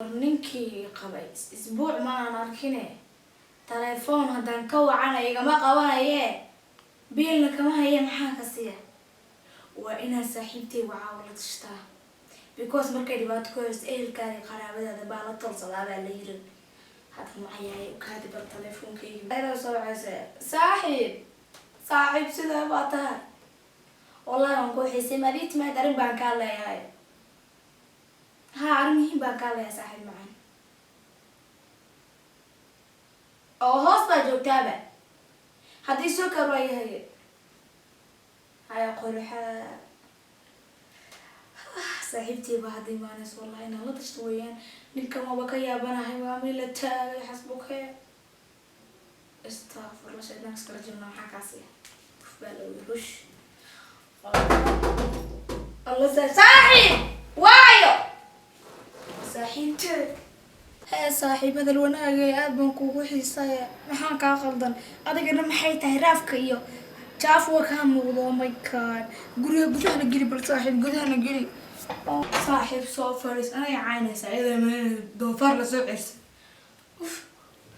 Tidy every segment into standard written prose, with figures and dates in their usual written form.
Ninkii qabay isbuuc maan arkine, telefoon haddaan ka wacana igama qabanaye, biilna kama haye. Maxaan ka siiya? Waa inaan saaxiibtay wacaa, la tashtaa, because markay dhibaato ku haysto, ehelkaada iyo qaraabadaada baa la tolsadaa baa la yiri. Hadda macayaay ukaadi, bal telefoonkaygi ayadoo soo wacaysa. Saaxiib, saaxiib, sidee baa tahay? Wallahi waan ku xiisay. Maad ii timaad? Arrin baan kaa leeyahay. Haa, arrin muhiim baan kaa leeyahay, saaxiib macaan. Oo hoos baa joogtaaba haddii soo kar waa yahay. Haya qoraxa, saaxiibtii baa hadda imaanayso. Wallahi inaan la tashto weeyaan. Ninkan waaba ka yaabanahay, waa mii la taagay. Xasbuke, astafurla, shaydaan iskala jirna. Maxaa kaasi uf baa la wii rush. Alla, saaxiib waayo, saaxiibtee. Hee saaxiib, hadal wanaagay, aad baan kuugu xiisaya. Maxaan kaa qaldan adigana? Maxay tahay raafka iyo jaafuwa kaa muuqdo? Oh my God, guriga gudahana geli. Bal saaxiib, gudahana geli. Saaxiib, soo fadhiis. Anaga caynaysa iyadoo meel doofaar lasoo cersay. Uf,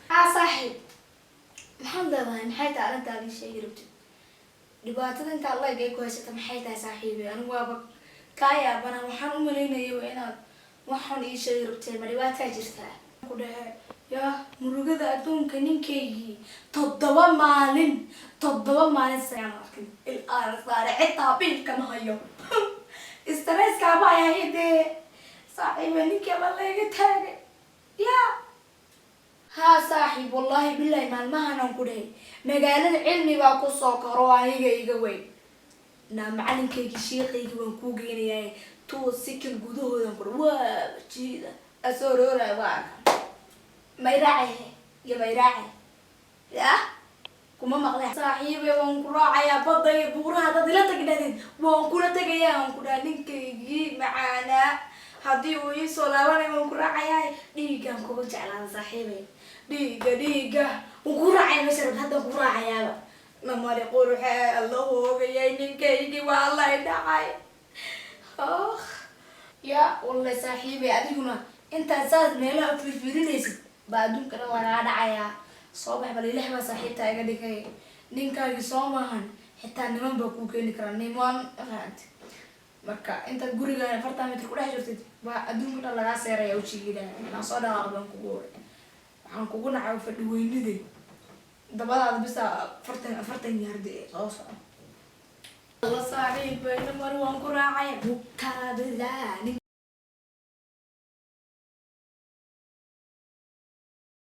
haa saaxiib, maxaad leedahay? Maxay tahay arrintaada ii sheegi rabtid? Dhibaatada intaa leeg ay ku haysata maxay tahay, saaxiibe? Anigu waaba kaa yaabana. Waxaan u malaynayay waa inaad waxun ii sheegi rabtee. Ma dhibaataa jirtaa ku dhehe? Yaa murugada adduunka, ninkaygii 7 maalin, 7 maalin sayaan arkin, il aan saare, xitaa biilkama hayo. Stresskaaba ayahay dee saaxiibe, ninkaaba layga taagay. Ya haa saaxiib, wallaahi bilahi, maalmahan aan ku dhahay magaalada cilmi baa kusoo koro aniga iga weyn. Naa macalinkaygii, shiiqaygii waan kuu geynayaa. 2 second gudahoodan ku waa jiida asoo rooraya. Waa arka, mayraace iyo mayraace ya kuma maqle. Saaxiibe, waan ku raacayaa badda iyo buuraha. Haddaad ila tagi dhahdid, waan kula tegayaa. Waan ku dhaha ninkaygii macaanaa haddii uu iisoo laabanayo, waan ku raacayaa. Dhiiggaan kuga jeclaada saaxiibay, dhiigga, dhiigga waan ku raacaya. Meesha rabta haddaan ku raacayaaba. Namari quruxe, alla hoogayay, ninkaygii waa lay dhacay. Oh ya wallahi saaxiibay, adiguna intaad saas meelaha firfirinaysid baa adduunka dhan lagaa dhacayaa. Soo bax bal. Ilaah baa saaxiibtaa iga dhigay. Ninkaagii soo maahan, xitaa niman baa kuu keeni karaa, niman fahanti. Marka intaad guriga 40 mitir ku dhex jirtid baa adduunka dhan lagaa seeraya. Ujigiila inaan soo dhaqaaq baan kugu oray. Waxaan kugu nacay fadhi weyniday dabadaada bisa 40 yaardi soo soco. Alla saaxiibay, namar waan ku raacay mukaabilaa nin.